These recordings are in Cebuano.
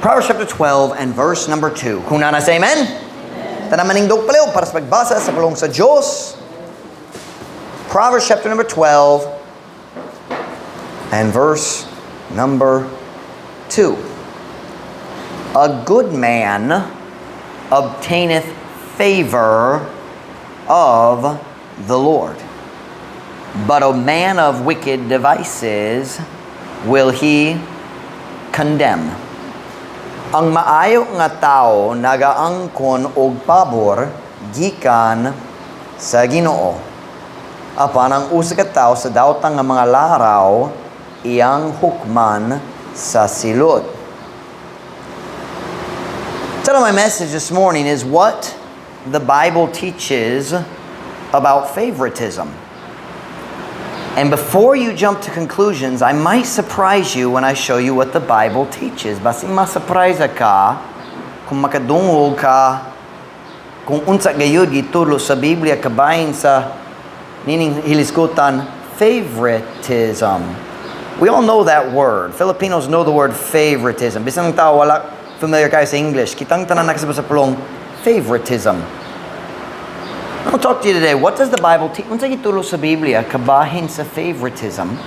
Proverbs chapter 12 and verse number 2. Kung naa na, say amen. Tanan manindog palihog para sa pagbasa sa pulong sa Diyos. Proverbs chapter number 12 and verse number 2. A good man obtaineth favor of the Lord, but a man of wicked devices will he condemn. Ang maayo nga tao nagaangkon og pabor gikan sa Ginoo. Apan ang usa ka tawo sa dawtang nga mga laraw iyang hukman sa silot. Title of my message this morning is "What the Bible Teaches About Favoritism." And before you jump to conclusions, I might surprise you when I show you what the Bible teaches. Basin ma-surprise ka kung makadungog ka kung unsa gayud gitudlo sa Biblia kabahin sa nining hilisgutan, favoritism. We all know that word. Filipinos know the word favoritism. Bisan ang tao wala familiar kayo sa English, kitang tanan nakasabot sa pulong favoritism. I'm going to talk to you today. What does the Bible teach? Unsa gitudlo sa Biblia kabahin sa favoritism?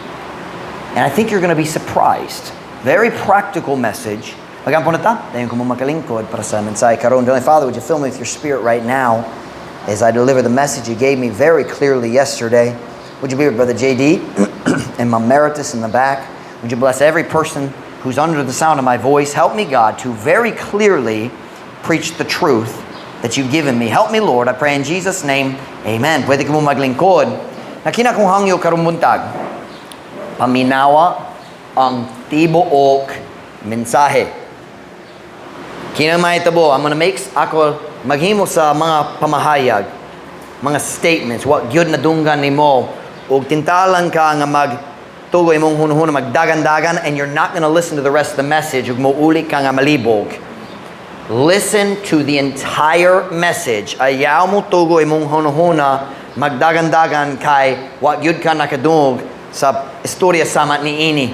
And I think you're going to be surprised. Very practical message. Magampo na ta. Dayon ko mo makalingkod para sa mensahe karon. Heavenly Father, would you fill me with your Spirit right now as I deliver the message you gave me very clearly yesterday? Would you be with Brother JD and Mom Meritus in the back? Would you bless every person who's under the sound of my voice? Help me, God, to very clearly preach the truth that you've given me. Help me, Lord. I pray in Jesus' name. Amen. Pwede ko mo maglingkod. Na kina kong hangyo karong buntag. Paminawa ang tibuok mensahe. Kina mahitabo, I'm gonna make ako maghimo sa mga pamahayag, mga statements, wa gyud nadunggan nimo ug tintalan ka nga mag tugoy imong hunahuna magdagan-dagan and you're not gonna listen to the rest of the message ug mouli ka nga malibog. Listen to the entire message. Ayaw mo tugo imong hunahuna magdagan-dagan kay wa gyud ka nakadungog sa istorya sama ni ini.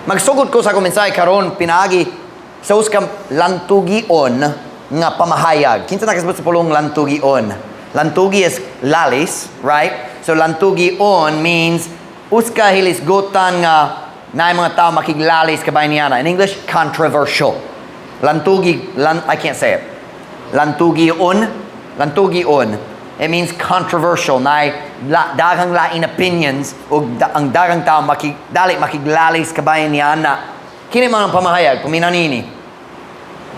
Magsugod ko sa akong mensahe karon pinaagi sa usa ka lantugion nga pamahayag. Kinsa nakasabot sa pulong lantugion? Lantugi is lalis, right? So lantugion means usa ka hilisgutan nga naay mga tao makiglalis kabahin niana. In English, controversial. Lantugi, I can't say it. Lantugion, lantugion. It means controversial. Naay daghang lain opinions ug ang daghang tao dali makiglalis kabahin niana. Kini mga pamahayag, paminaw nini.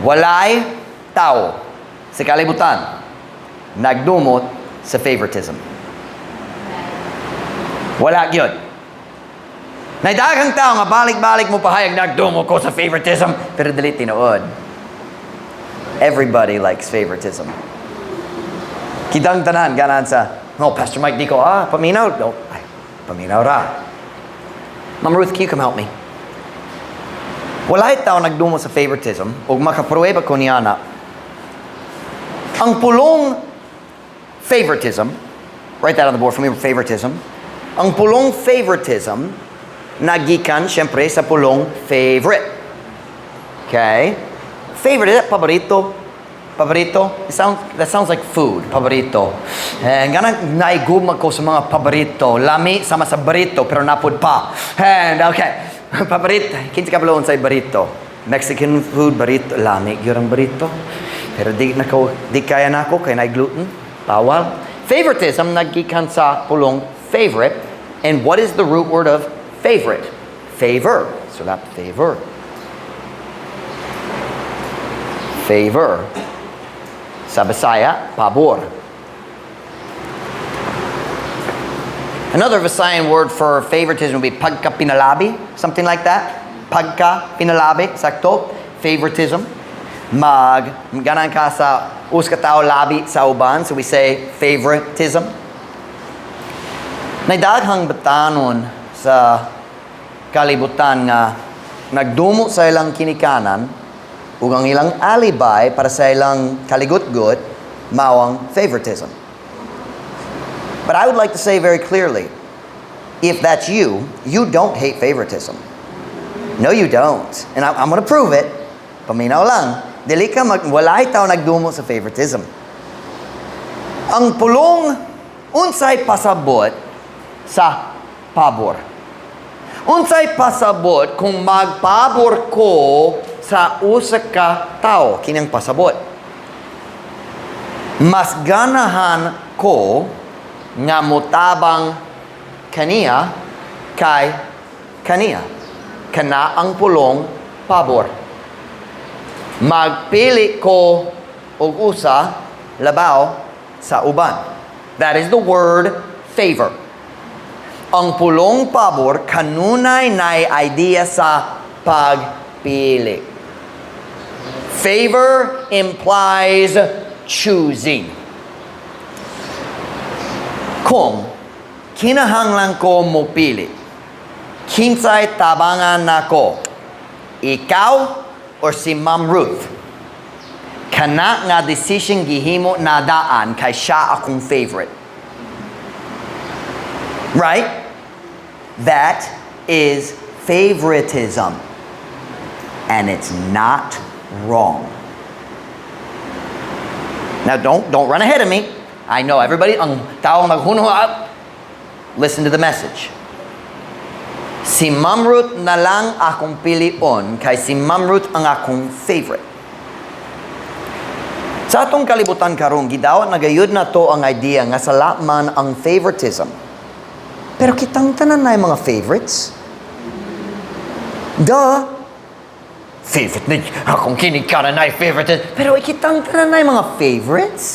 Walay tao sa kalibutan nagdumot sa favoritism. Wala gyud. Nay daghang tao nga balik-balik mo pahayag, "Nagdumot ko sa favoritism," pero dili tinuod. Everybody likes favoritism. Kitang tanan ganahan sa, "No, Pastor Mike, di ko, paminaw." No, ay, paminaw ra. Ma'am Ruth, can you come help me? Walay tao nagdumot sa favoritism ug makapruweba ko niana. Ang pulong favoritism, write that on the board for me, favoritism. Ang pulong favoritism nagikan syempre sa pulong favorite. Okay? Favorite, is that paborito? Paborito? That sounds like food, paborito. Eh, nga naigugma ko sa mga paborito. Lami sama sa burrito, pero napod pa. And okay, paborito. Kinsa kabalo unsay burrito? Mexican food, burrito. Lami gyud ang burrito. Pero di, nako, di kaya nako, kay naay gluten. Bawal. Favoritism, nagikan sa pulong favorite. And what is the root word of favorite? Favor. So that favor. Favor. Sa Bisaya, pabor. Another Visayan word for favoritism would be pagkapinalabi, something like that. Pagkapinalabi, sakto. Favoritism. Mag, ganahan ka sa usa ka tao labi sa uban, so we say favoritism. Nay daghang batanon sa kalibutan nga nagdumo sa ilang kinikanan ug ang ilang alibay para sa ilang kaligutgut mao ang favoritism. But I would like to say very clearly, if that's you, you don't hate favoritism. No, you don't. And I'm going to prove it. Paminaw lang. Dili ka mag, walay tao nagdumo sa favoritism. Ang pulong, unsay pasabot sa pabor? Unsay pasabot kung magpabor ko sa usa ka tao? Kinang pasabot. Mas ganahan ko nga motabang kaniya kay kaniya. Kana ang pulong pabor. Magpili ko og usa labaw sa uban. That is the word "favor." Ang pulong pabor kanunay nay idea sa pagpili. Favor implies choosing. Kung kinahanglan ko mopili, kinsay tabangan nako, ikaw or si Ma'am Ruth? Kana nga decision gihimo na daan kay siya akong favorite. Right? That is favoritism. And it's not wrong. Now don't run ahead of me. I know everybody ang taong maghuno up. Listen to the message. Si Ma'am Ruth na lang akong pilion kay si Ma'am Ruth ang akong favorite. Sa atong kalibutan karon, gidawat na gayud na to ang idea nga sala man ang favoritism. Pero kitang tanan na yung mga favorites. Duh! Favorite ni akong kinigkana na favorite. Pero kitang tanan na yung mga favorites.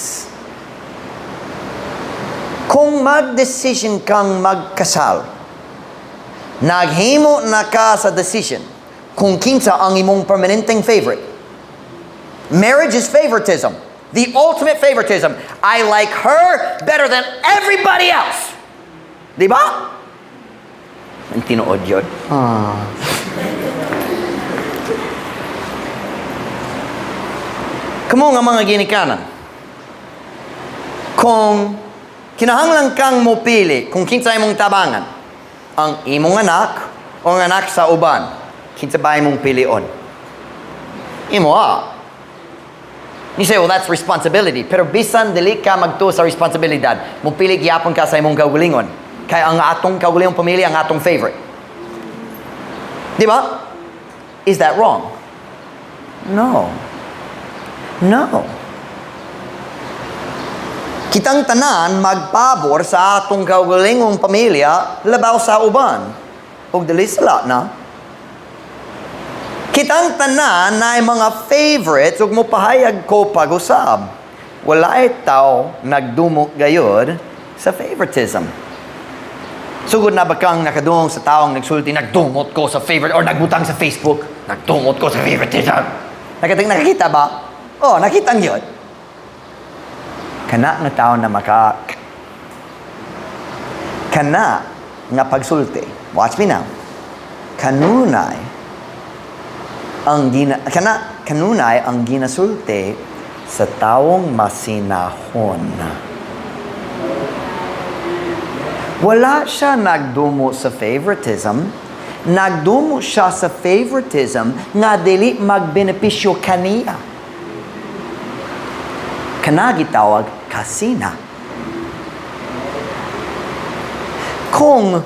Kung mag-decision kang magkasal, naghimo na ka sa decision kung kinsa ang imong permanenteng favorite. Marriage is favoritism. The ultimate favoritism. I like her better than everybody else. Di ba? Ang tinuod yun. Ah. Kamo nga mga ginikanan, kung kinahanglan kang mopili kung kinsa imong tabangan, ang imong anak o ang anak sa uban, kinsa ba imong pilion? Imo ah. You say, "Well, that's responsibility." Pero bisan dili ka magtuo sa responsibilidad, mopili gyapon ka sa imong kaugalingon. Kay ang atong kaugalingong pamilya ang atong favorite. Di ba? Is that wrong? No. No. Kitang tanan magpabor sa atong kaugalingong pamilya labaw sa uban. Ug dili sala na. Kitang tanan na mga favorites ug mopahayag ko pag-usab. Walay tao nagdumot gayod sa favoritism. Sugod na ba kang nakadungog sa taong nagsulti, "Nagdumot ko sa favorite," or nagbutang sa Facebook, "Nagdumot ko sa favoritism"? Nakita ba? Oh, nakita yun. Kana nga tao na maka... Kana nga pagsulti. Watch me now. Kana kanunay ang ginasulti sa taong masinahon. Wala siya nagdumo sa favoritism. Nagdumo siya sa favoritism nga dili magbenepisyo kaniya. Kana gitawag kasina. Kung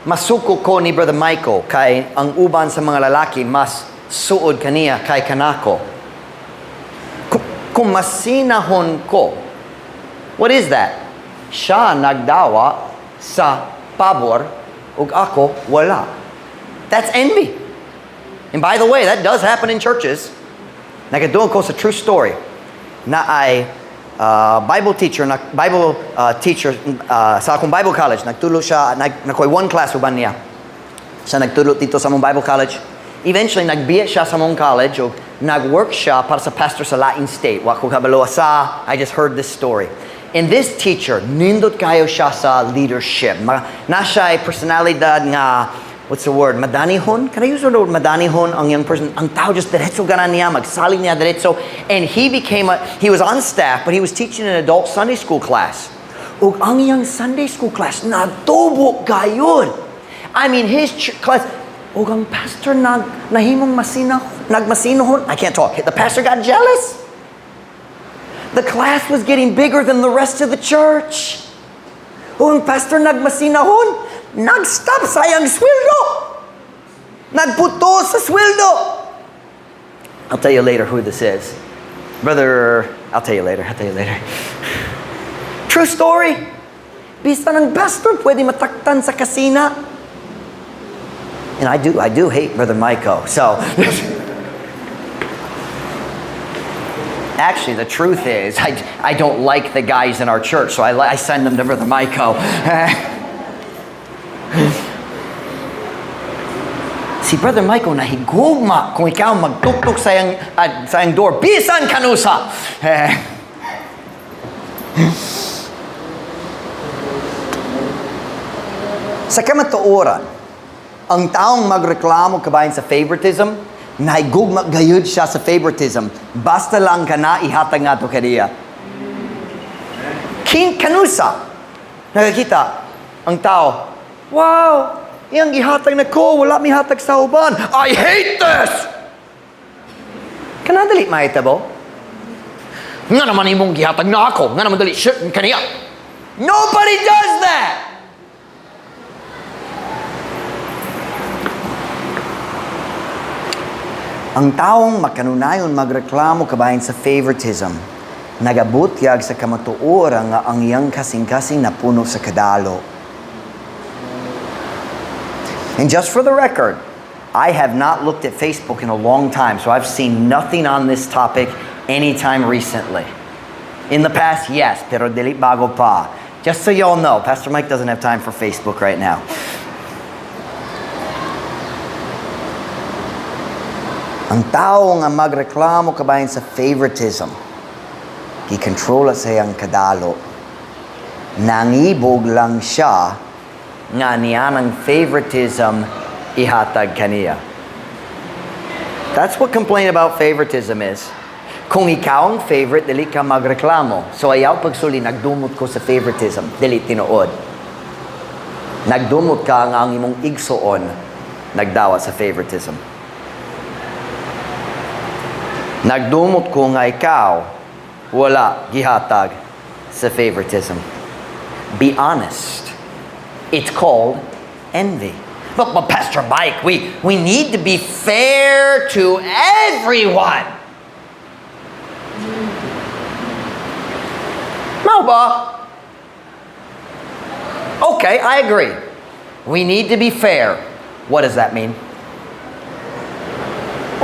masuko ko ni Brother Michael kay ang uban sa mga lalaki mas suod kaniya kay kanako. Kung masinahon ko, what is that? Siya nagdawa sa pabor ug ako wala. That's envy. And by the way, that does happen in churches. Nakaduol ko sa true story na ay Bible teacher, na Bible teacher sa akong Bible college. Nagtulo siya, nakoy one class uban niya. Siya nagtulo dito sa among Bible college. Eventually, nagbiya siya sa among college o nag-work siya para sa pastor sa Latin State. Wa ko kabalo sa, I just heard this story. And this teacher, nindot kayo siya sa leadership. Na siya ay personalidad nga, what's the word, madanihon? Can I use the word madanihon? Ang young person, ang tao just diretso ganan niya, magsalig niya diretso. And he was on staff, but he was teaching an adult Sunday school class. Ug ang iyang Sunday school class, natubo gayon. I mean, his class, Ug ang pastor nag nahimong masina, nagmasinohon. I can't talk. The pastor got jealous. The class was getting bigger than the rest of the church. Ug ang pastor nagmasinahon, nag-stop sa iyang sweldo. Nagputo sa sweldo. I'll tell you later who this is. Brother, I'll tell you later. I'll tell you later. True story. Bisan ang pastor pwede mataktan sa kasina. And I do hate Brother Maiko. So, actually, the truth is, I don't like the guys in our church, so I send them to Brother Maiko. Si Brother Michael nahigugma kung ikaw magtuktok sa iyang door, bisan kanusa. Eh. Sa kamatuoran, ang taong magreklamo kabahin sa favoritism, nahigugma gayud siya sa favoritism. Basta lang ka na ihatag nga to kaniya. King kanusa, nakakita ang tao, "Wow, iyang gihatag na ko, wala mi hatag sa uban. I hate this!" Kana dali mahitabo? Nga naman imong gihatag na ako, nga naman dali shit kaniya. Nobody does that! Ang taong makanunayon magreklamo kabahin sa favoritism, nagabutyag sa kamatuoran nga ang iyang kasing-kasing napuno sa kadalo. And just for the record, I have not looked at Facebook in a long time, so I've seen nothing on this topic anytime recently. In the past, yes, pero dili bago pa. Just so y'all know, Pastor Mike doesn't have time for Facebook right now. Ang tao nga magreklamo kabahin sa favoritism, gikontrola sa iyang kadalo. Nangibog lang siya nga niya ng favoritism ihatag kaniya. That's what complaint about favoritism is. Kung ikaw ang favorite, dili ka magreklamo. So ayaw pagsuli, "Nagdumot ko sa favoritism." Dili tinuod. Nagdumot ka nga ang imong igsoon nagdawat sa favoritism. Nagdumot ko nga ikaw wala gihatag sa favoritism. Be honest. It's called envy. But Pastor Mike, we need to be fair to everyone. Mao ba? Okay, I agree. We need to be fair. What does that mean?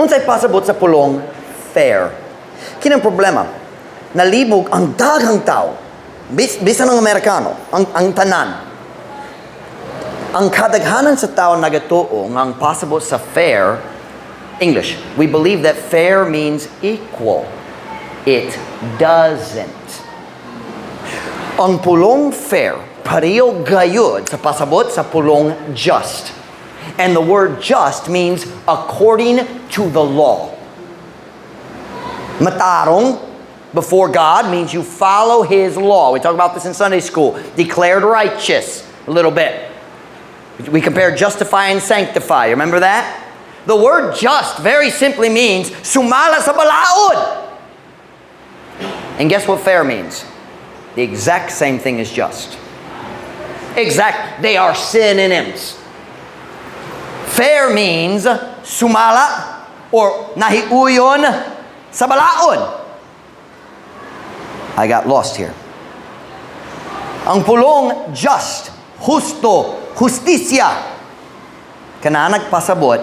Unsay pasabot sa pulong fair? Kinang problema, nalibog ang daghang tao, bisan ang Amerikano, ang tanan. Ang kadaghanan sa tao nagatuo nga ang pasabot sa fair, English, we believe that fair means equal. It doesn't. Ang pulong fair, pareho gayud sa pasabot sa pulong just. And the word just means according to the law. Matarong before God means you follow His law. We talk about this in Sunday school. Declared righteous a little bit. We compare justify and sanctify. Remember that? The word just very simply means sumala sa balaod. And guess what fair means? The exact same thing as just. Exact. They are synonyms. Fair means sumala or nahiuyon sa balaod. I got lost here. Ang pulong just, husto, hustisya, kana nagpasabot,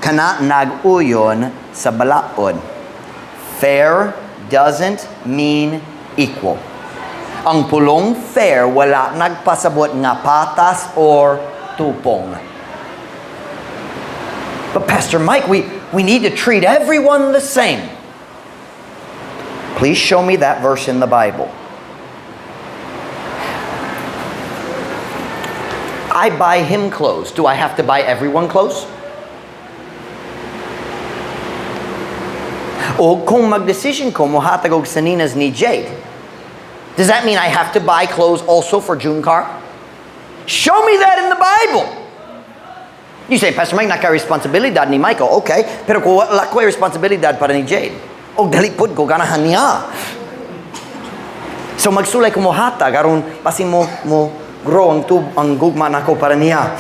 kana nag-uyon sa balaod. Fair doesn't mean equal. Ang pulong fair wala nagpasabot nga patas or tupong. But Pastor Mike, we need to treat everyone the same. Please show me that verse in the Bible. I buy him clothes. Do I have to buy everyone clothes? O kung mag-decision ko, mohatag og saninas ni Jade, does that mean I have to buy clothes also for June Car? Show me that in the Bible. You say, "Pastor Mike, naka-responsibilidad ni Michael." Okay, pero kung wala ko responsibilidad para ni Jade. O dali pud ko ganahan niya. So magsulay ko mo hatag aron basin mo grow ang tub ang gugma nako para niya.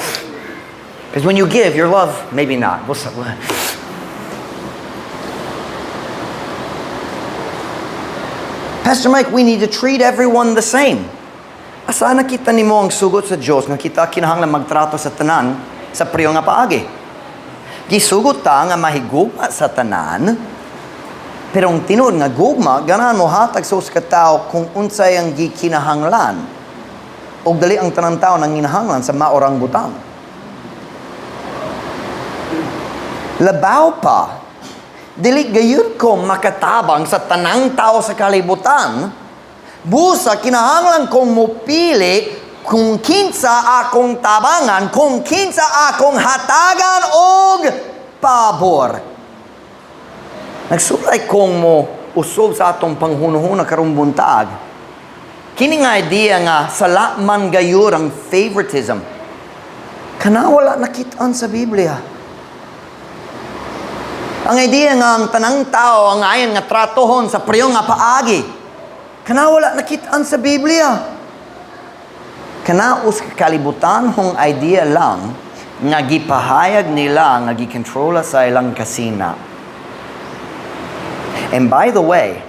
Because when you give, your love, maybe not. We'll, "Pastor Mike, we need to treat everyone the same." Asa nakita nimo ang sugot sa Dios nga kita kinahanglan magtrato sa tanan sa pareho nga paagi? Gisugot ta nga mahigugma sa tanan, pero ang tinuod nga gugma, ganahan mo hatag sa usa ka tawo kung unsay ang gikinahanglan. Og dali ang tanang tao nang ginahanglan sa maorang butang. Labaw pa, dili gayud ko makatabang sa tanang tao sa kalibutan, busa kinahanglan kong mopili kung kinsa akong tabangan, kung kinsa akong hatagan og pabor. Nagsulay kong mo usob sa atong panghunuhuna karong buntag. Kini nga idea nga sala man gayud ang favoritism. Kana wala nakitaan sa Biblia. Ang idea nga ang tanang tao ang ayon nga tratohon sa pareho nga paagi. Kana wala nakitaan sa Biblia. Kana usa ka kalibutan hong idea lang nga gipahayag nila nga gikontrola sa ilang kasina. And by the way,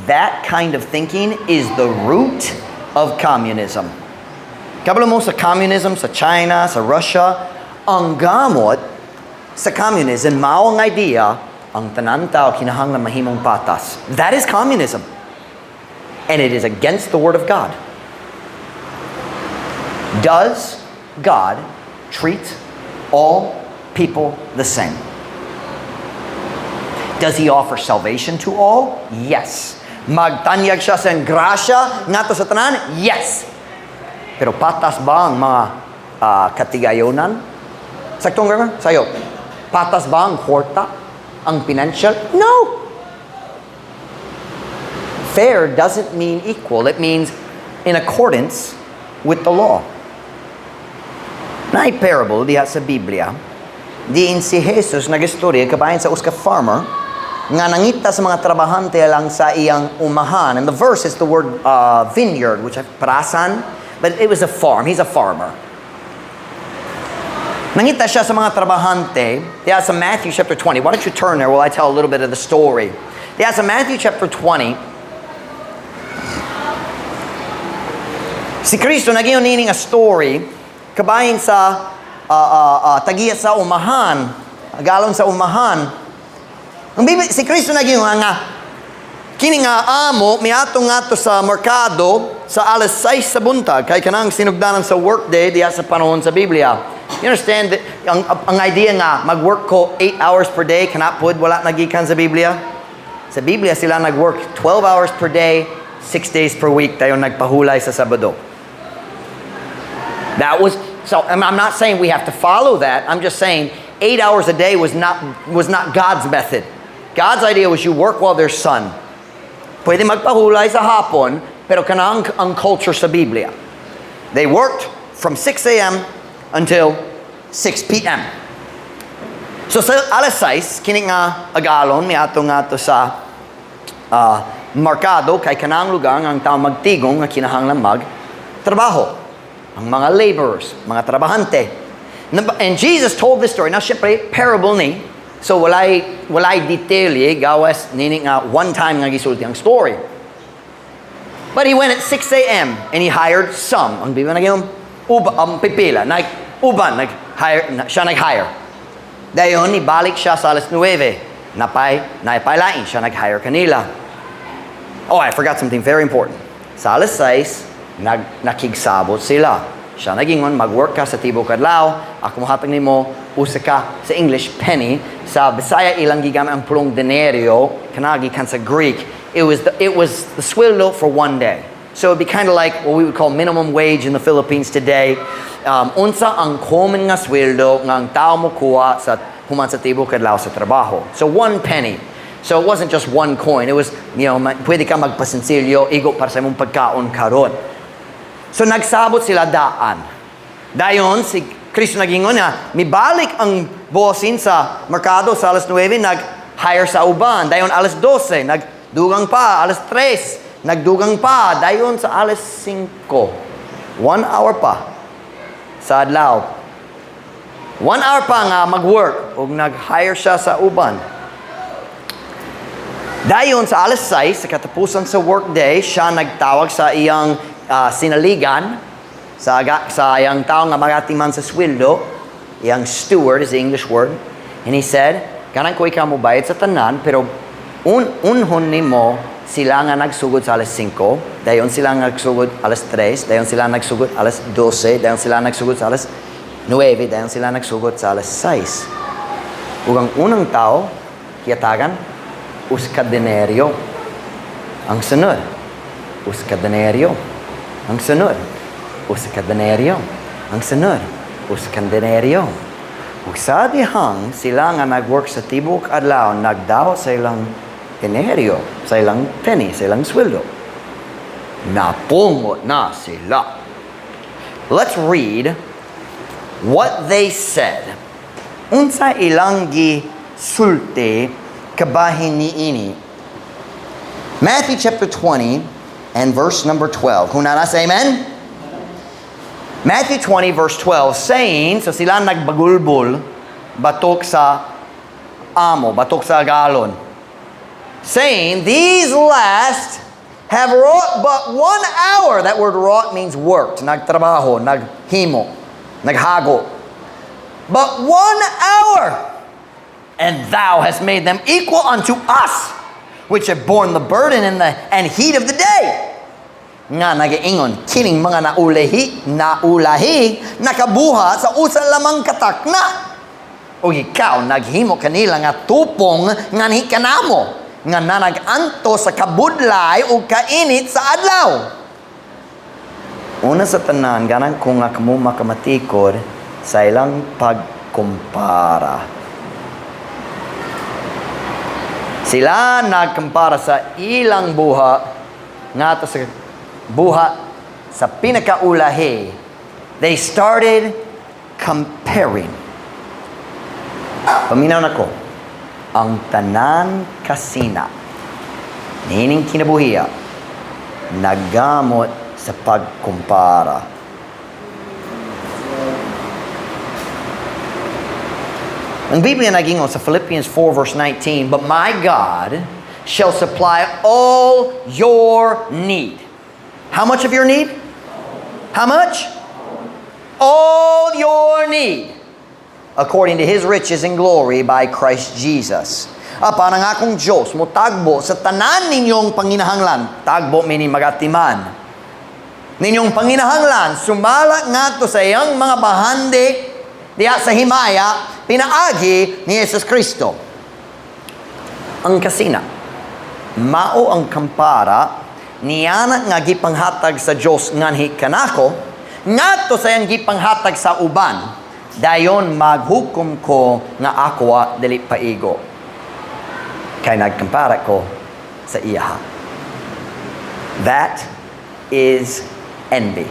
that kind of thinking is the root of communism. Kabalo mo sa communism sa China, sa Russia, ang gamot sa communism, mao ang idea, ang tanan tao kinahanglan mahimong patas. That is communism. And it is against the Word of God. Does God treat all people the same? Does He offer salvation to all? Yes. Magtanyag siya sa grasya ngadto sa tanan? Yes. Pero patas ba ang mga katigayonan? Saktong grammar? Sayo. Patas ba ang kwarta? Ang financial? No. Fair doesn't mean equal. It means in accordance with the law. Naay parable diha sa Biblia, diin si Jesus nagistorya kabahin sa usa ka farmer nga nangita sa mga trabahante lang sa iyang umahan. And the verse is the word vineyard, which is prasan, but it was a farm. He's a farmer. Nangita siya sa mga trabahante diha sa Matthew chapter 20. Why don't you turn there while I tell a little bit of the story? Diha sa Matthew chapter 20, si Kristo nag-ingon niini nga story kabahin sa tagiya sa umahan, galon sa umahan. Ang Biblia, si Kristo nag-ingon nga kini nga amo miadto ngadto sa merkado sa alas 6 sa buntag kay kanang sinugdanan sa workday diha sa panahon sa Biblia. You understand that ang idea nga mag-work ko 8 hours per day kana pod wala nagikan sa Biblia. Sa Biblia sila nag-work 12 hours per day, 6 days per week, dayon nagpahulay sa Sabado. That was so I'm not saying we have to follow that. I'm just saying 8 hours a day was not God's method. God's idea was you work while there's sun. Pwede magpahulay sa hapon, pero kanang ang culture sa Biblia. They worked from 6 a.m. until 6 p.m. So sa alas 6, kini nga agalon, miadto ngadto sa merkado kay kanang lugar nga ang tao magtigong nga kinahanglan mag trabaho. Ang mga laborers, mga trabahante. And Jesus told this story. Now, syempre, parable ni. So, walay detalye, gawas nini nga one time nga gisulti ang story. But he went at 6 a.m. and he hired some. Ang Biblia nag uba, ang pipila, nag, uban, nag-hire, na, siya nag-hire. Dayon, ibalik siya sa alas 9. Napay lain, siya nag-hire kanila. Oh, I forgot something very important. Sa alas 6, nakigsabot sila. Siya nagingon, "Mag-work ka sa tibok adlaw, ako mohatag nimo usa ka," sa English, penny. Sa Bisaya, ilang gigamit ang pulong denario, kana gikan sa Greek. It was the sweldo for one day. So it'd be kind of like what we would call minimum wage in the Philippines today. Unsa ang common nga sweldo nga ang tao mo kuha sa human sa tibok adlaw sa trabaho. So 1 penny. So it wasn't just one coin. It was, pwede ka magpasinsilyo, igo para sa imong pagkaon karon. So nagsabot sila daan. Dayon si Kristo nagingon nga mibalik ang bossing sa merkado sa alas 9, nag-hire sa uban. Dayon alas 12, nagdugang pa. Alas 3, nagdugang pa. Dayon sa alas 5. 1 hour pa sa adlaw. 1 hour pa nga mag-work ug nag-hire siya sa uban. Dayon sa alas 6, sa katapusan sa workday, siya nagtawag sa iyang sinaligan, sa iyang tao nga magatiman sa sweldo, iyang steward is the English word, and he said, "Kanang ko ikaw mo bayad sa tanan, pero unhon nimo sila nga nagsugod sa alas 5, dayon sila nga nagsugod alas 3, dayon sila nagsugod alas 12, dayon sila nagsugod sa alas 9, dayon sila nagsugod sa alas 6." Ug ang unang tao, gihatagan, usa ka denaryo. Ang sunod, usa ka denaryo. Ang sunod, usa ka denaryo. Ang sunod, usa ka denaryo. Ug sa dihang sila nga nag-work sa tibok adlaw, nagdawat sa ilang denaryo, sa ilang penny, sa ilang sweldo. Napungot na sila. Let's read what they said. Unsa ilang gisulti kabahin niini? Matthew chapter 20 and verse number 12. Kung naa na, say amen? Matthew 20 verse 12 saying, so sila nagbagulbol batok sa amo, batok sa agalon. Saying, "These last have wrought but 1 hour." That word "wrought" means worked, nagtrabaho, naghimo, naghago. "But 1 hour. And thou hast made them equal unto us, which have borne the burden and heat of the day." Nga nagaingon, "Kining mga naulahi, nakabuhat sa usa lamang ka takna. O ikaw, naghimo kanila nga tupong nganhi kanamo, nga nanag-antos sa kabudlay o kainit sa adlaw." Una sa tanan, ganahan ko nga kamo makamatikod sa ilang pagkumpara. Sila nagkumpara sa ilang buha ngadto sa buha sa pinakaulahi. They started comparing. Paminaw nako, ang tanan kasina niining kinabuhiya nagamot sa pagkumpara. Ang Biblia nagingon sa Philippians 4 verse 19, "But my God shall supply all your need." How much of your need? How much? All your need. "According to His riches and glory by Christ Jesus." Apan ang akong Diyos mo tagbo sa tanan ninyong panginahanglan. Tagbo meaning magatiman. Ninyong panginahanglan, sumala ngadto sa iyang mga bahandi diha sa himaya, pinaagi ni Jesus Kristo. Ang kasina, mao ang kampara niana nga gipanghatag sa Dios nganhi kanako ngadto sa iyang gipanghatag sa uban, dayon maghukom ko nga ako dili paigo kay nagkumpara ko sa iyaha. That is envy.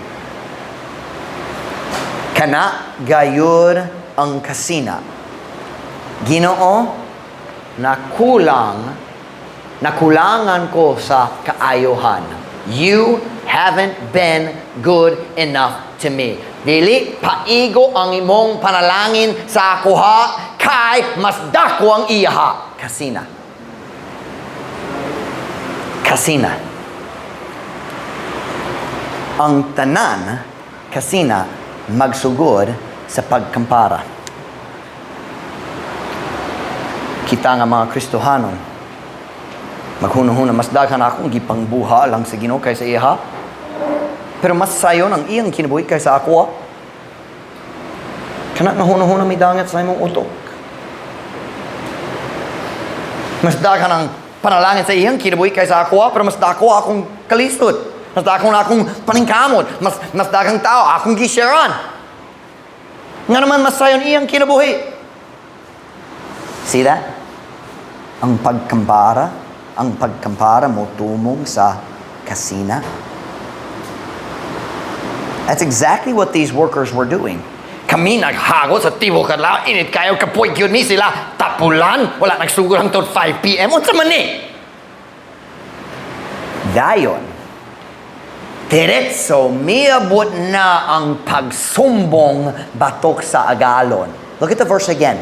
Kana gayud ang kasina. Ginoo, nakulangan ko sa kaayohan. You haven't been good enough to me. Dili paigo ang imong panalangin sa akoha kay mas dako ang iyaha. Kasina. Kasina. Ang tanan kasina magsugod sa pagkampara. Kita nga mga Kristohanon, maghunahuna, mas daghan akong gipangbuha lang sa Ginoo kaysa iha. Pero mas sayon ang iyang kinabuhi kaysa ako. Ah. Kana nga hunahuna midangat sa imong utok. Mas daghan ang panalangin sa iyang kinabuhi kaysa ako, ah, pero mas dako akong kalisod. Mas dako na akong paningkamot. Mas daghang tao akong gisharean. Nga naman mas sayon iyang kinabuhi. See that? Ang pagkumpara mo tumong sa kasina. That's exactly what these workers were doing. Kami naghago sa tibok adlaw, init kayo, kapoy gyud ni sila. Tapulan, wala nagsugod hangtod 5 p.m. Unsa man ni? Dayon, diretso miabot na ang pagsumbong batok sa agalon. Look at the verse again.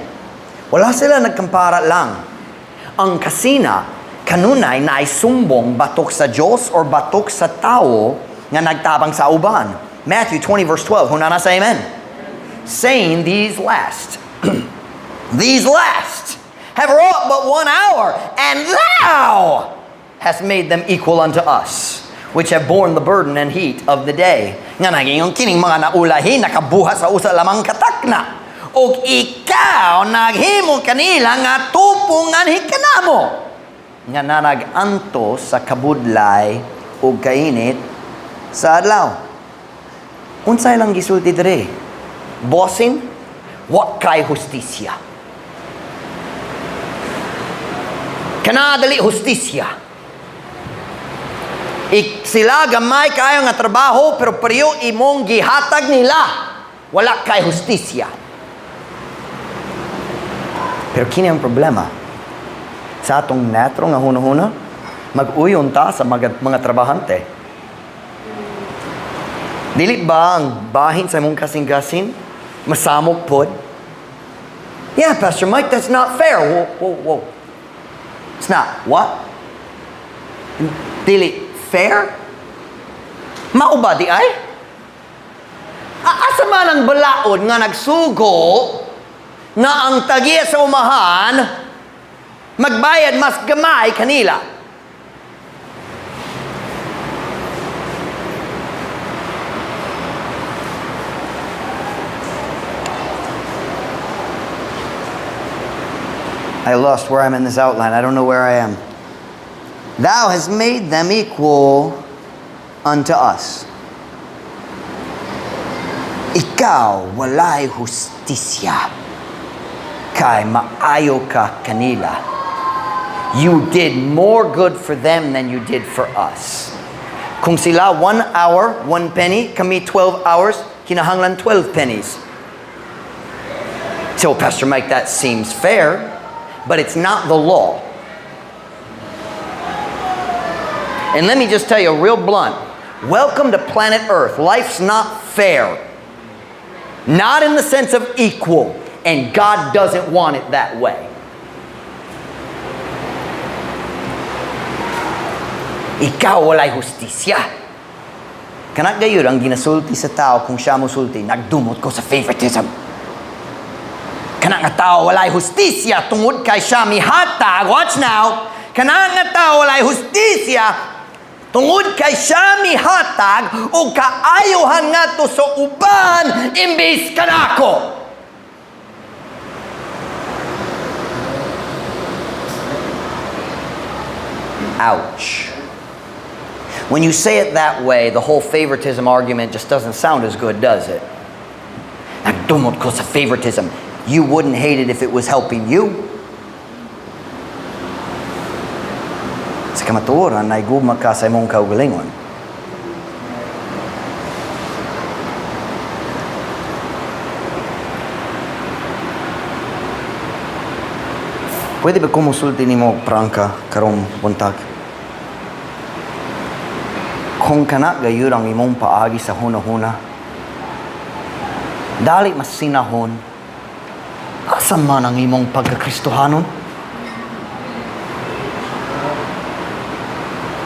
Wala sila nagkampara lang. Ang kasina, kanunay na sumbong batok sa Diyos or batok sa tao nga nagtabang sa uban. Matthew 20 verse 12. Hunana sa amen. Saying these last. These last have wrought but 1 hour, and thou hast made them equal unto us, which have borne the burden and heat of the day. Nga nagingon kining mga naulahi, nakabuhat sa usa lamang katakna. Og ikaw naghimo kanila nga tupongan kanamo nga nanagantos sa kabudlay ug kainit sa adlaw. Unsay lang gisulti dire? Bossing, wa kay hustisya. Kana dili hustisya. Sila gamay kayo nga trabaho pero pareho imong gihatag nila. Wala kay hustisya. Pero kini ang problema. Sa atong natural nga hunahuna, mag-uyon ta sa mga trabahante. Dili ba ang bahin sa imong kasing-kasing? Masamok pod? Yeah, Pastor Mike, that's not fair. Whoa, whoa, whoa. It's not what? Dili fair? Mao ba di ay? Asa man ang balaod nga nagsugo nga ang tagiya sa umahan magbayad mas gamay kanila? I lost where I'm in this outline. I don't know where I am. Thou hast made them equal unto us. Ikaw walay hustisya kay maayo ka kanila. You did more good for them than you did for us. Kung sila 1 hour, 1 penny, kami 12 hours, kinahanglan 12 pennies. So, Pastor Mike, that seems fair, but it's not the law. And let me just tell you real blunt, welcome to planet Earth. Life's not fair. Not in the sense of equal. And God doesn't want it that way. Ikaw walay hustisya. Kana gayud ang ginasulti sa tao kung siya mosulti, nagdumot ko sa favoritism. Kana nga tao walay hustisya tungod kay siya mihatag. Watch now. Kana nga tao walay hustisya tungod kay siya mihatag og kaayohan ngadto sa uban imbis kanako. Ouch. When you say it that way, the whole favoritism argument just doesn't sound as good, does it? Nagdumot ko sa favoritism. You wouldn't hate it if it was helping you. Sa kamatuoran, naigugma ka sa imong kaugalingon. Pwede ba kumusulti nimo prangka karong buntag? Kung kana gayud ang imong paagi sa hunahuna, dali masinahon, asa man ang imong pagkakristohanon?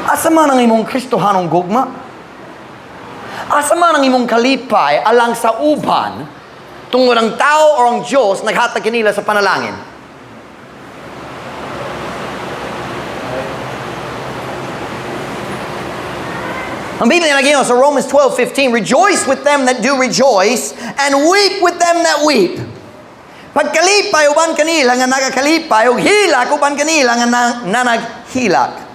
Asa man ang imong Kristohanong gugma? Asa man ang imong kalipay alang sa uban tungod ang tao o ang Diyos naghatag kanila sa panalangin? Ang Biblia nag-ingon sa Romans 12:15, rejoice with them that do rejoice, and weep with them that weep. Pagkalipay uban kanila nga nagakalipay, ug hilak uban kanila nga nanaghilak.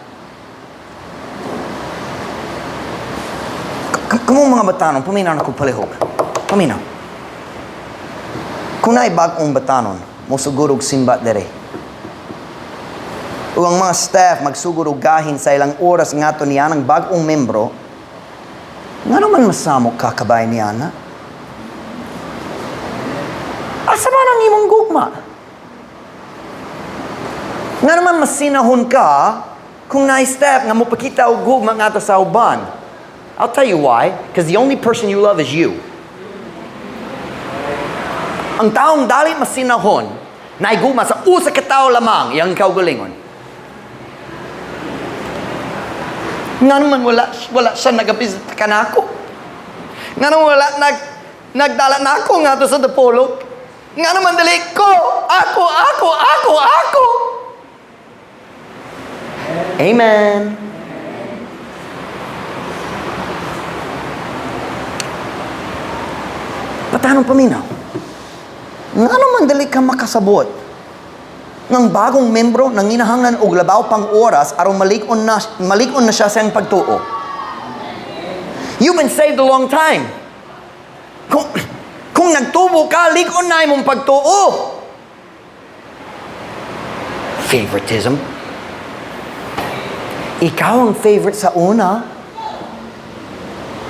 Kamong mga batanon, paminaw na ko palihog. Paminaw. Kung naay bag-ong batanon, mosugod og simba dere. Ug ang mga staff magsugod og gahin sa ilang oras ngadto niya ng bag-ong membro, ngano man masamok ka kabay niya na? man ang imong gugma? Nga naman masinahon ka kung na-step nga mopakita og gugma ngadto sa uban. I'll tell you why. Because the only person you love is you. Ang taong dali masinahon, naigugma sa usa ka tawo lamang, iyang kaugalingon. Nga naman wala siya nagabisita kanako. Nga naman wala nagdala nako ngadto sa Dipolog. Nga naman dili ko, ako, ako, ako, ako. Amen. Batanong paminaw. Nga naman dili ka makasabot ng bagong membro nang inahanglan og labaw pang oras aron malig-on na siya sa iyang pagtuo. You've been saved a long time. Kung nagtubo ka, lig-on na imong pagtuo. Favoritism. Ikaw ang favorite sa una.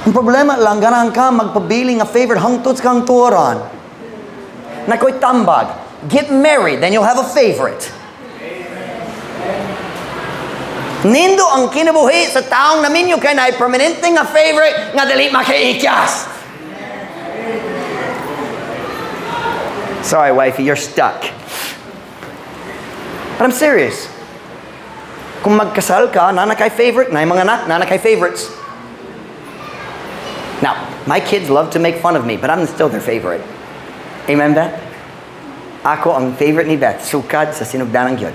Ang problema lang, ganahan ka magpabili nga favorite hangtod sa kahangturan. Naa ko'y tambag. Get married, then you'll have a favorite. Nindot ang kinabuhi sa taong naminyo kay naay permanente nga favorite nga dili makaikyas. Sorry, wifey, you're stuck. But I'm serious. Kung magkasal ka, naa na kay favorite, naay mga anak, naa na kay favorites. Now, my kids love to make fun of me, but I'm still their favorite. Amen, Beth? Ako ang favorite ni Beth, sukad sa sinugdanan gyud.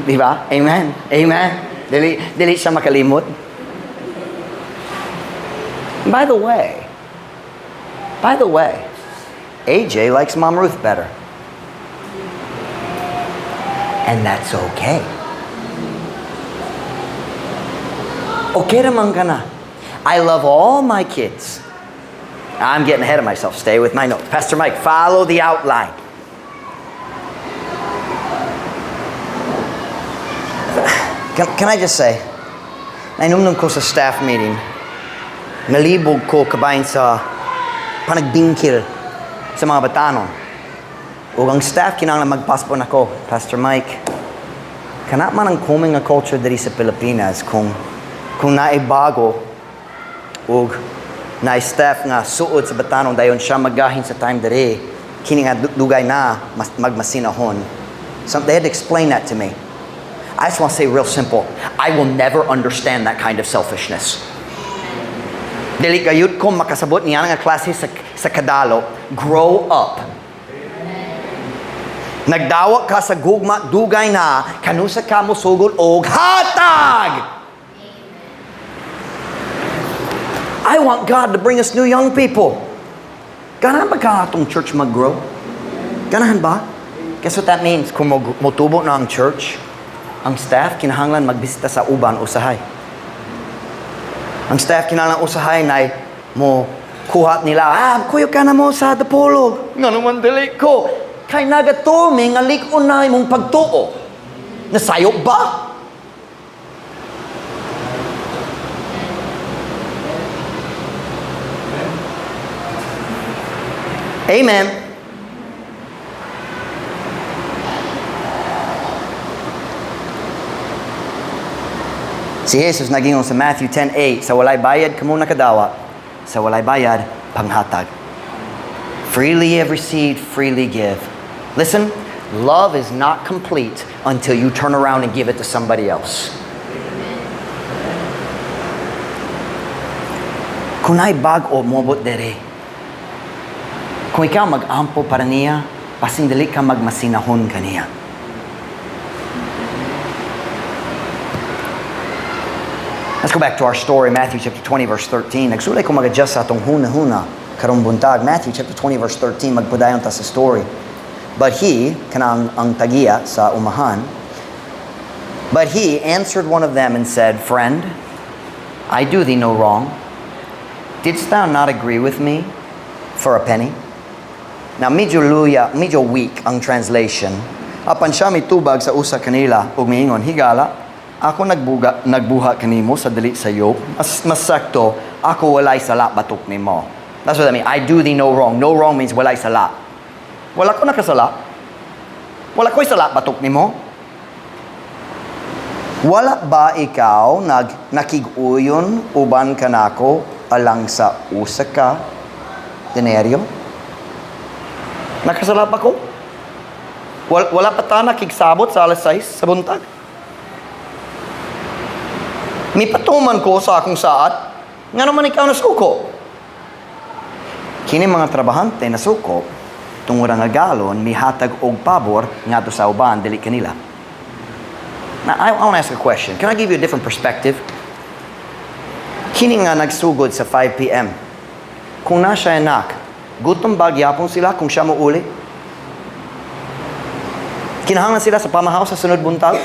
Di ba? Amen. Amen. Dili, dili siya makalimot. By the way, AJ likes Mom Ruth better. And that's okay. Okay naman ka na. I love all my kids. I'm getting ahead of myself. Stay with my notes. Pastor Mike, follow the outline. Can I just say, nainumdum ko sa staff meeting, nalibog ko kabahin sa panagbingkil sa mga batanon. Ug ang staff kinahanglan magpaspo nako, "Pastor Mike, kana man ang common nga culture diri sa Pilipinas kung naay bago ug naay staff nga suod sa batanon, dayon siya magahin sa time diri, kini nga dugay na mas, magmasinahon." So they had to explain that to me. I just want to say real simple, I will never understand that kind of selfishness. Dili gayud ko makasabot niya nga klase sa kadalo. Grow up. Nagdawa ka sa gugma, dugay na, kanusa ka mo sugod og hatag. I want God to bring us new young people. Ganahan ba ka atong church mag-grow? Ganahan ba? Guess what that means? Kung motubo na ang church, ang staff kinahanglan magbisita sa uban usahay. Ang staff kinahanglan usahay na mo kuha nila, "Ah, kuyo ka na mo sa Dipolog." Nga naman dili ko. Kay nagatumi nga lig-on na imong pagtuo. Nasayop ba? Amen. Si Jesus nagingon sa Matthew 10:8, "Sa walay bayad kamo nakadawat, sa walay bayad panghatag." Freely you have received, freely give. Listen, love is not complete until you turn around and give it to somebody else. Kung naay bag-o moabot dere, kung ikaw mag-ampo para niya, basin dili ka magmasinahon kaniya. Let's go back to our story, Matthew chapter 20, verse 13. Nagsulay ko mag-adjust sa atong huna-huna karong buntag. Matthew chapter 20, verse 13, magpadayon ta sa story. But he, kanang ang tagiya sa umahan, but he answered one of them and said, "Friend, I do thee no wrong. Didst thou not agree with me for a penny?" Now, medyo luya, medyo weak ang translation. Apan siya mitubag sa usa kanila ug miingon, "Higala, ako nagbuhat kanimo sa dili sayop. Mas sakto, ako walay sala batok nimo." That's what I mean. I do thee no wrong. No wrong means walay sala. Wala ko nakasala. Wala ko'y sala batok nimo. Wala ba ikaw nakig-uyon uban kanako alang sa usa ka denaryo? Nakasala pa ko? Wala pa ta nakigsabot sa alas 6 sa buntag? Mipatuman ko sa akong saad, nga naman ikaw nasuko. Kini mga trabahante nasuko, tungod ang agalon, mihatag og pabor ngadto sa uban, dili kanila. Now, I want to ask a question. Can I give you a different perspective? Kini nga nagsugod sa 5 p.m. Kung na siya anak, gutom ba gyapon sila kung siya mouli? Kinahanglan sila sa pamahaw sa sunod buntag?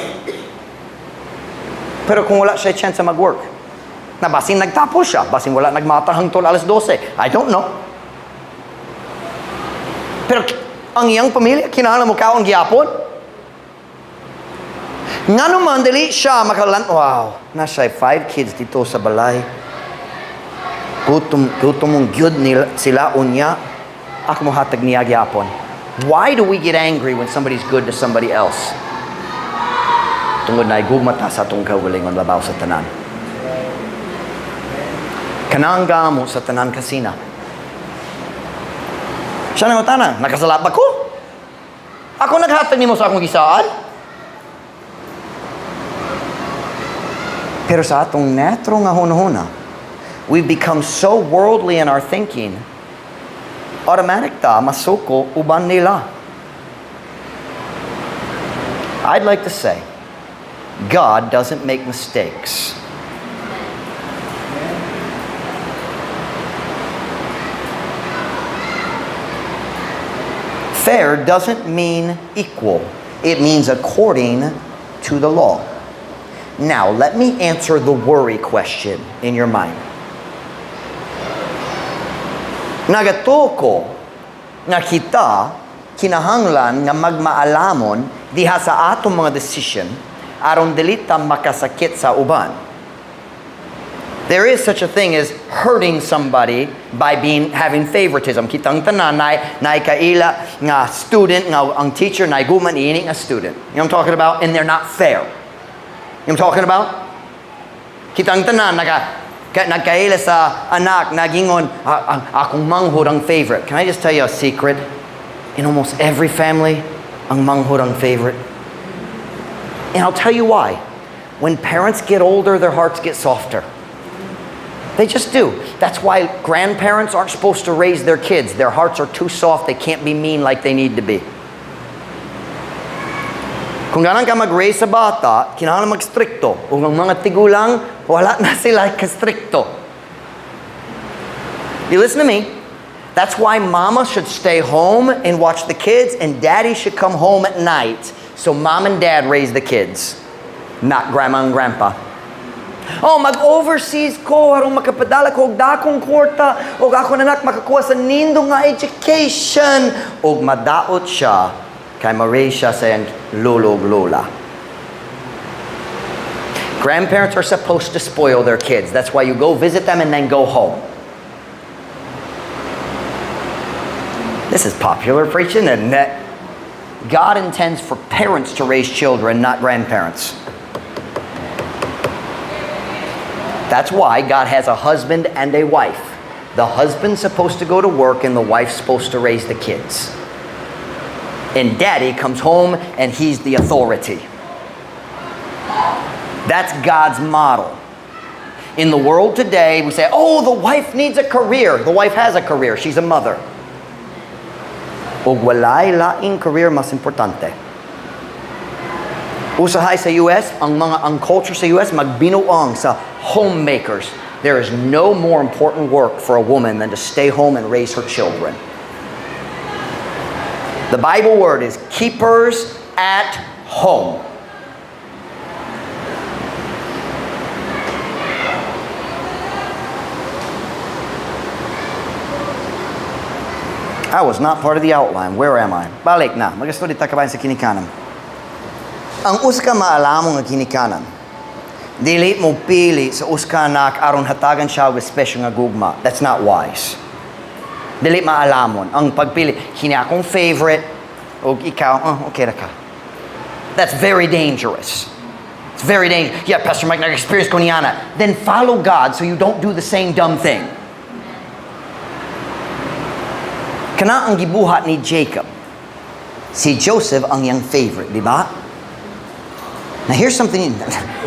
Pero kung wala siya chance mag-work, na basin nagtapos siya, basin wala nagmata hangtod alas 12, I don't know. Pero ang iyang pamilya, kinahanglan mo kaon gyapon? Ngano man dili siya makalan, wow, na siya 5 kids dito sa balay. Gutom mong gyud nila, sila unya. Ako mohatag niya gyapon. Why do we get angry when somebody's good to somebody else? Tungod na gugma ta sa atong kaugalingon labaw sa tanan. Kanang gamo sa tanan kasina. Siya nangutana, nakasala ba ko? Ako naghatag nimo sa akong gisaad? Pero sa atong netro nga hunahuna, we've become so worldly in our thinking, automatic ta masuko uban nila. I'd like to say, God doesn't make mistakes. Fair doesn't mean equal. It means according to the law. Now, let me answer the worry question in your mind. Nagatuo ko nga kita kinahanglan nga magmaalamon diha sa atong mga decision aron dili ta makasakit sa uban. There is such a thing as hurting somebody by having favoritism. Kitang tanan nay kaila nga student nga ang teacher nay guman ini nga student. You know what I'm talking about? And they're not fair. You know what I'm talking about? Kitang tanan nagkaila sa anak nagingon akong manghud ang favorite. Can I just tell you a secret? In almost every family, ang manghud ang favorite. And I'll tell you why. When parents get older, their hearts get softer. They just do. That's why grandparents aren't supposed to raise their kids. Their hearts are too soft. They can't be mean like they need to be. Kung ganang ka mag-raise sa bata, kinahanglan mag-stricto. Ug ang mga tigulang, wala na sila ka-stricto. You listen to me. That's why mama should stay home and watch the kids, and daddy should come home at night so mom and dad raise the kids, not grandma and grandpa. Oh, mag-overseas ko aron makapadala ko og dakong kwarta og ako anak makakuha sa nindo nga education og madaot siya kay ma-raise siya sa iyang lolo ug lola. Grandparents are supposed to spoil their kids. That's why you go visit them and then go home. This is popular preaching, isn't it? God intends for parents to raise children, not grandparents. That's why God has a husband and a wife. The husband's supposed to go to work and the wife's supposed to raise the kids. And daddy comes home and he's the authority. That's God's model. In the world today, we say, oh, the wife needs a career. The wife has a career. She's a mother. Og walay laing career mas importante. Usahay sa US, ang culture sa US magbinuang sa homemakers. There is no more important work for a woman than to stay home and raise her children. The Bible word is keepers at home. I was not part of the outline. Where am I? Balik na. Mag-study ta kabahin sa ginikanan. Ang usa ka maalamon nga ginikanan, dili mo pili sa usa ka anak aron hatagan siya og espesyal nga gugma. That's not wise. Dili maalamon. Ang pagpili, kini akong favorite, o ikaw, oh, okay ra ka. That's very dangerous. It's very dangerous. "Yeah, Pastor Mike, nag-experience ko niana." Then follow God so you don't do the same dumb thing. Kana ang gibuhat ni Jacob. Si Joseph ang iyang favorite, di ba? Now here's something.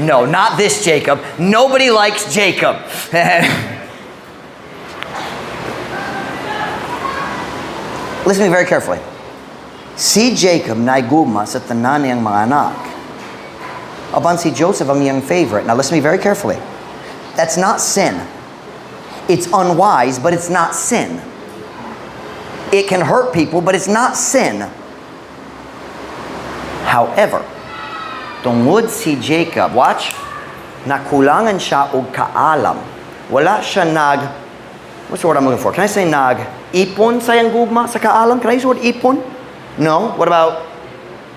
No, not this Jacob. Nobody likes Jacob. Listen to me very carefully. Si Jacob naigugma sa tanan niyang mga anak. Apan si Joseph ang iyang favorite. Now listen to me very carefully. That's not sin. It's unwise, but it's not sin. It can hurt people, but it's not sin. However, tungod si Jacob, watch, nakulangan siya og kaalam. Wala siya nag, what's the word I'm looking for? Can I say nag ipon sa iyang gugma sa kaalam? Can I use the word ipon? No? What about,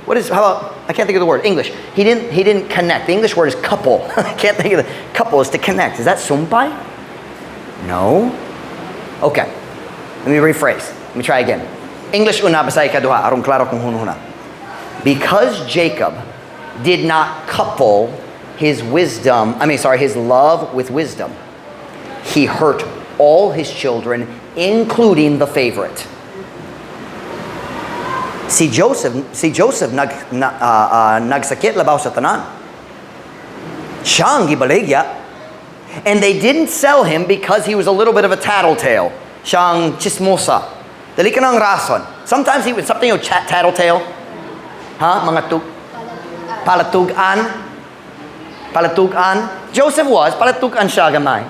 what is, how about, I can't think of the word. English. He didn't connect. The English word is couple. I can't think of the, couple is to connect. Is that sumpay? No? Okay. Let me rephrase. Let me try again. English una, Bisaya ikaduha, aron klaro kung hunahuna. Because Jacob did not couple his wisdom, I mean, sorry, his love with wisdom, he hurt all his children, including the favorite. Si Joseph nagsakit labaw sa tanan. Siya ang gibaligya. And they didn't sell him because he was a little bit of a tattletale. Siya ang chismosa. Dili kana ang rason. Sometimes he would, something chat tattletale. Ha? Mga palatugan. Palatugan. Joseph was, palatugan siya gamay.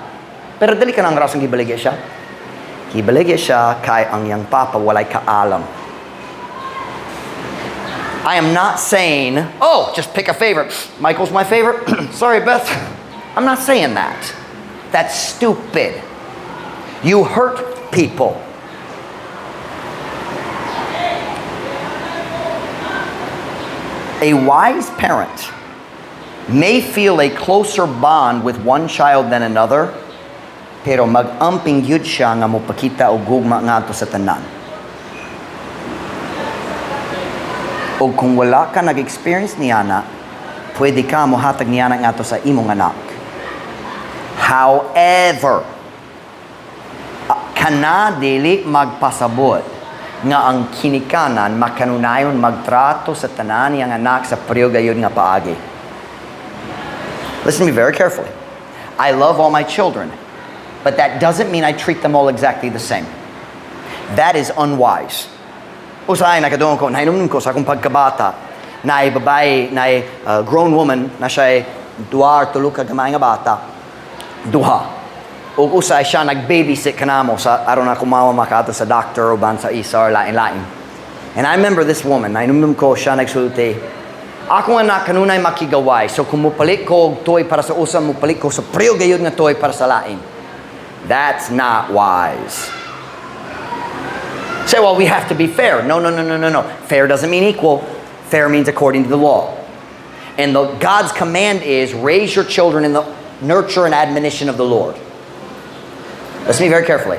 Pero dili kana ang rason gibaligya siya. Gibaligya siya kay ang iyang papa walay kaalam. I am not saying, "Oh, just pick a favorite. Michael's my favorite. Sorry, Beth." I'm not saying that. That's stupid. You hurt people. A wise parent may feel a closer bond with one child than another, pero mag-amping gyud siya nga mopakita og gugma ngadto sa tanan. O kung wala ka nag-experience niana, pwede ka mohatag niana ngadto sa imong anak. However, kana dili magpasabot nga ang kinikanan makanunayon magtrato sa tanan niyang anak sa pareho gayud nga paagi. Listen to me very carefully. I love all my children, but that doesn't mean I treat them all exactly the same. That is unwise. Usahay nakadungog ko, nahinumdum ko sa akong pagkabata, na babae, na grown woman, na siya duha or tulo ka gamay nga bata, duha. Ug usahay siya nag-babysit kanamo sa aron ako mama makaadto sa doctor o ban sa isa or lain-lain. And I remember this woman, nahinumdum ko siya nagsulti, "Ako anak kanunay makigaway, so kung mupalit ko og toy para sa usa, mupalit ko sa pareho gayud nga toy para sa lain." That's not wise. Say, "Well, we have to be fair." No. Fair doesn't mean equal. Fair means according to the law. And God's command is raise your children in the nurture and admonition of the Lord. Listen to me very carefully.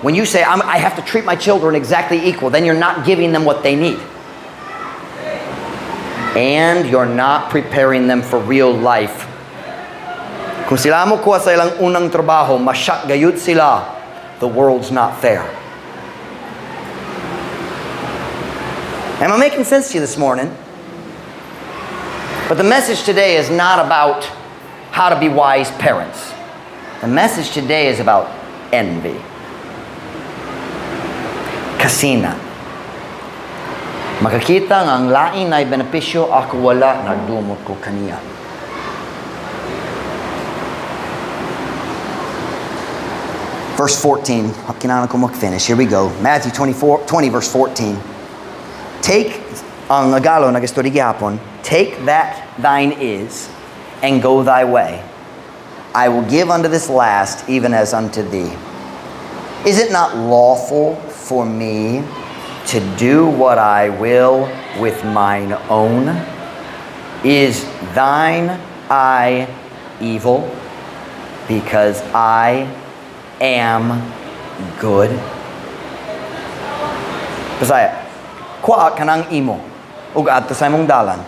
When you say, "I have to treat my children exactly equal," then you're not giving them what they need. And you're not preparing them for real life. Kung sila mo kuha sa ilang unang trabaho, ma-shock gayud sila. The world's not fair. Am I making sense to you this morning? But the message today is not about how to be wise parents. The message today is about envy. Kasina. Makakita nga ang lain ay benepisyo, ako wala, nagdumot ko kaniya. Verse 14, kinahanglan ko mag-finish. Here we go. Matthew 24, 20, verse 14. Take, ang Tagalog nag-study gihapon, "Take that thine is, and go thy way. I will give unto this last even as unto thee. Is it not lawful for me to do what I will with mine own? Is thine eye evil because I am good?" Bisaya. Kuha kanang imo ug adto sa imong dalan.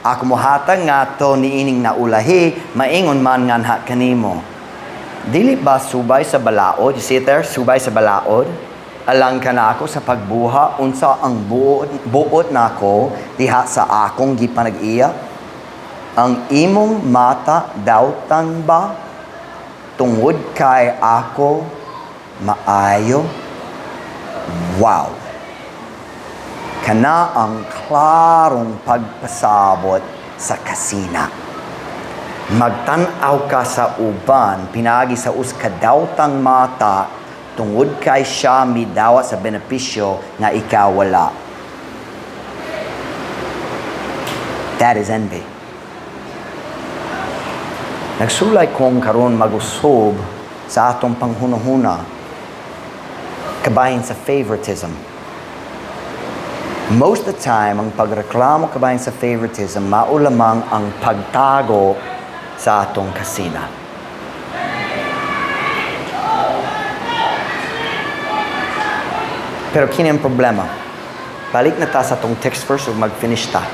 Ako mohatag ngadto niining naulahi, maingon man nganha kanimo. Dili ba subay sa balaod? You see it there? Subay sa balaod. Alang kanako sa pagbuhat unsa ang buot nako diha sa akong gipanag-iya. Ang imong mata dautan ba tungod kay ako maayo? Wow. Kana ang klarong pagpasabot sa kasina. Magtan-aw ka sa uban pinaagi sa usa ka daotang mata tungod kay siya midawat sa benepisyo nga ikaw wala. That is envy. Nagsulay kong karon mag-usob sa atong panghunahuna kabahin sa favoritism. Most of the time, ang pagreklamo kabahin sa favoritism, mao lamang ang pagtago sa atong kasina. Pero kini ang problema. Balik na ta sa atong text verse ug mag-finish ta.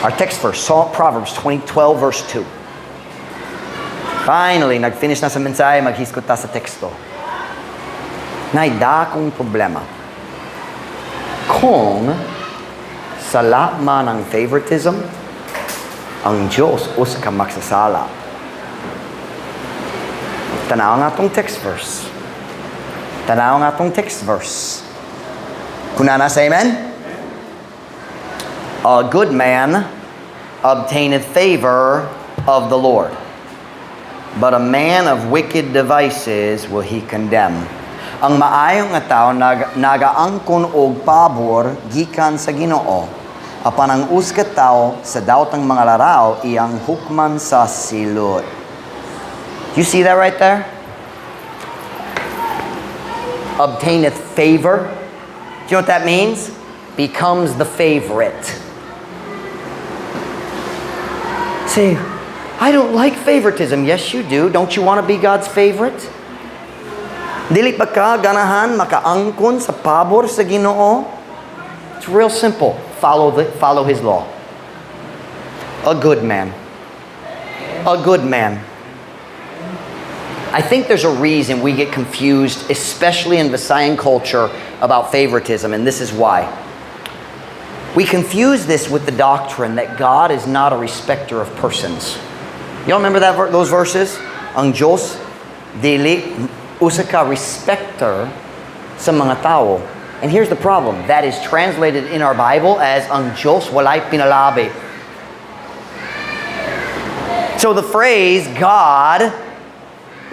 Our text verse, Proverbs 20, 12 verse 2. Finally, nag-finish na sa mensahe, maghisgot ta sa teksto. Naay dakong problema. Kung sala man ang favoritism, ang Diyos usa ka magsasala. Tanaw ang atong text verse. Tanaw ang atong text verse. Kunana say amen? A good man obtaineth favor of the Lord, but a man of wicked devices will he condemn. Ang maayo nga tawo nagaangkon og pabor gikan sa Ginoo. Apan ang usa ka tawo sa daotang mga laraw iyang hukman sa silot. You see that right there? Obtaineth favor. Do you know what that means? Becomes the favorite. Say, "I don't like favoritism." Yes, you do. Don't you want to be God's favorite? Dili ba ka ganahan makaangkon sa pabor sa Ginoo? It's real simple. Follow His law. A good man. A good man. I think there's a reason we get confused, especially in Visayan culture, about favoritism, and this is why. We confuse this with the doctrine that God is not a respecter of persons. You all remember those verses? Ang Diyos, dili usa ka respecter sa mga tao. And here's the problem. That is translated in our Bible as ang Diyos walay pinalabi. So the phrase "God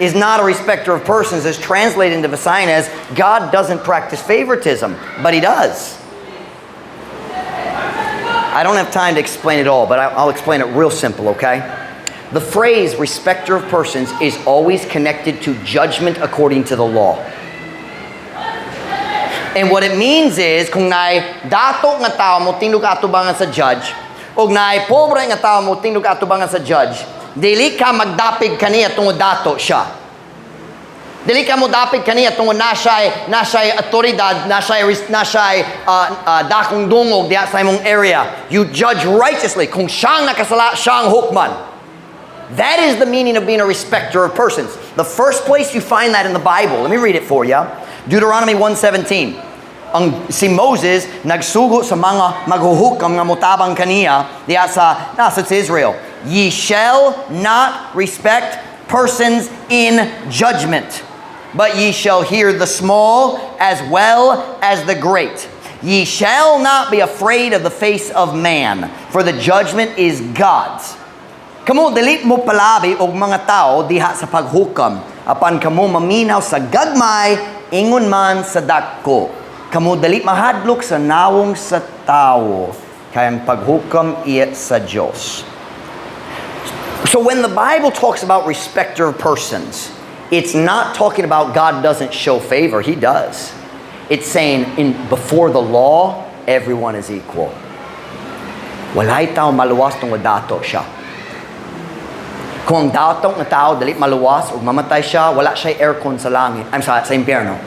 is not a respecter of persons" is translated into Visayan as God doesn't practice favoritism, but He does. I don't have time to explain it all, but I'll explain it real simple, okay? The phrase "respecter of persons" is always connected to judgment according to the law. And what it means is, kung naay dato nga tao mo tindog atubangan sa judge, ug naay pobre nga tao mo tindog atubangan sa judge, dili ka magdapig kaniya tungod dato siya. Dili ka mo dapig kaniya tungod na siya'y autoridad, na siya'y dakong dungog diha sa imong area. You judge righteously. Kung siyang nakasala, siyang hukman. That is the meaning of being a respecter of persons. The first place you find that in the Bible, let me read it for you. Deuteronomy 1:17. Ang si Moses nagsugo sa mga maghuhukam nga motabang kaniya diha sa nasa sa Israel. "Ye shall not respect persons in judgment, but ye shall hear the small as well as the great. Ye shall not be afraid of the face of man, for the judgment is God's." Kamo dili mo palabi og mga tao diha sa paghukam, apan kamo maminaw sa gagmay ingon man sa dako. Kamo dili mahadlok sa nawong sa tawo, kay ang paghukam iya sa Dios. So when the Bible talks about respecter of persons, it's not talking about God doesn't show favor. He does. It's saying in before the law, everyone is equal. Walay tao maluwas tungod dato siya. Kung ang dato nga tao dili maluwas ug mamatay siya, wala siya aircon sa langit. I'm sorry, sa impyerno.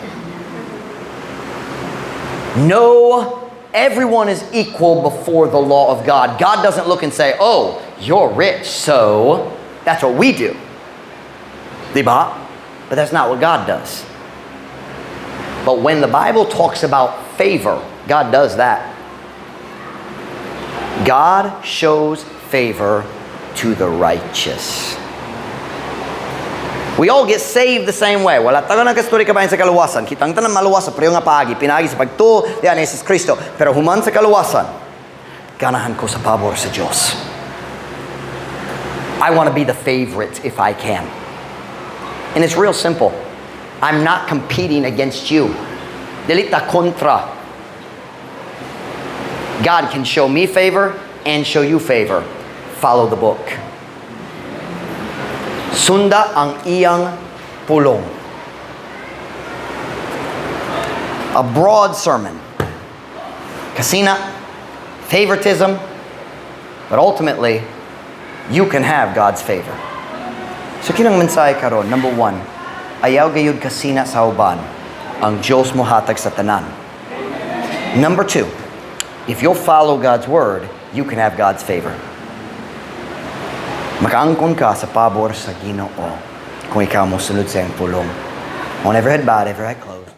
No, everyone is equal before the law of God. God doesn't look and say, "Oh, you're rich, so that's what we do." Diba? But that's not what God does. But when the Bible talks about favor, God does that. God shows favor to the righteous. We all get saved the same way. Wala ta nagkastorya kabahin sa kaluwasan. Kitang tanan maluwas sa pareho nga paagi. Pinaagi sa pagtuo diha ni Jesus Kristo. Pero human sa kaluwasan, ganahan ko sa pabor sa Diyos. I want to be the favorite if I can. And it's real simple. I'm not competing against you. Dili ta kontra. God can show me favor and show you favor. Follow the book. Sunda ang iyang pulong. A broad sermon. Kasina, favoritism, but ultimately, you can have God's favor. So kinang mensahe karon, number one, ayaw gayud kasina sa uban. Ang Diyos mohatag sa tanan. Number two, if you'll follow God's word, you can have God's favor. Makaangkon ka sa pabor sa Ginoo kung ikaw mo sunod sa iyang pulong. On every head bowed, every eye closed.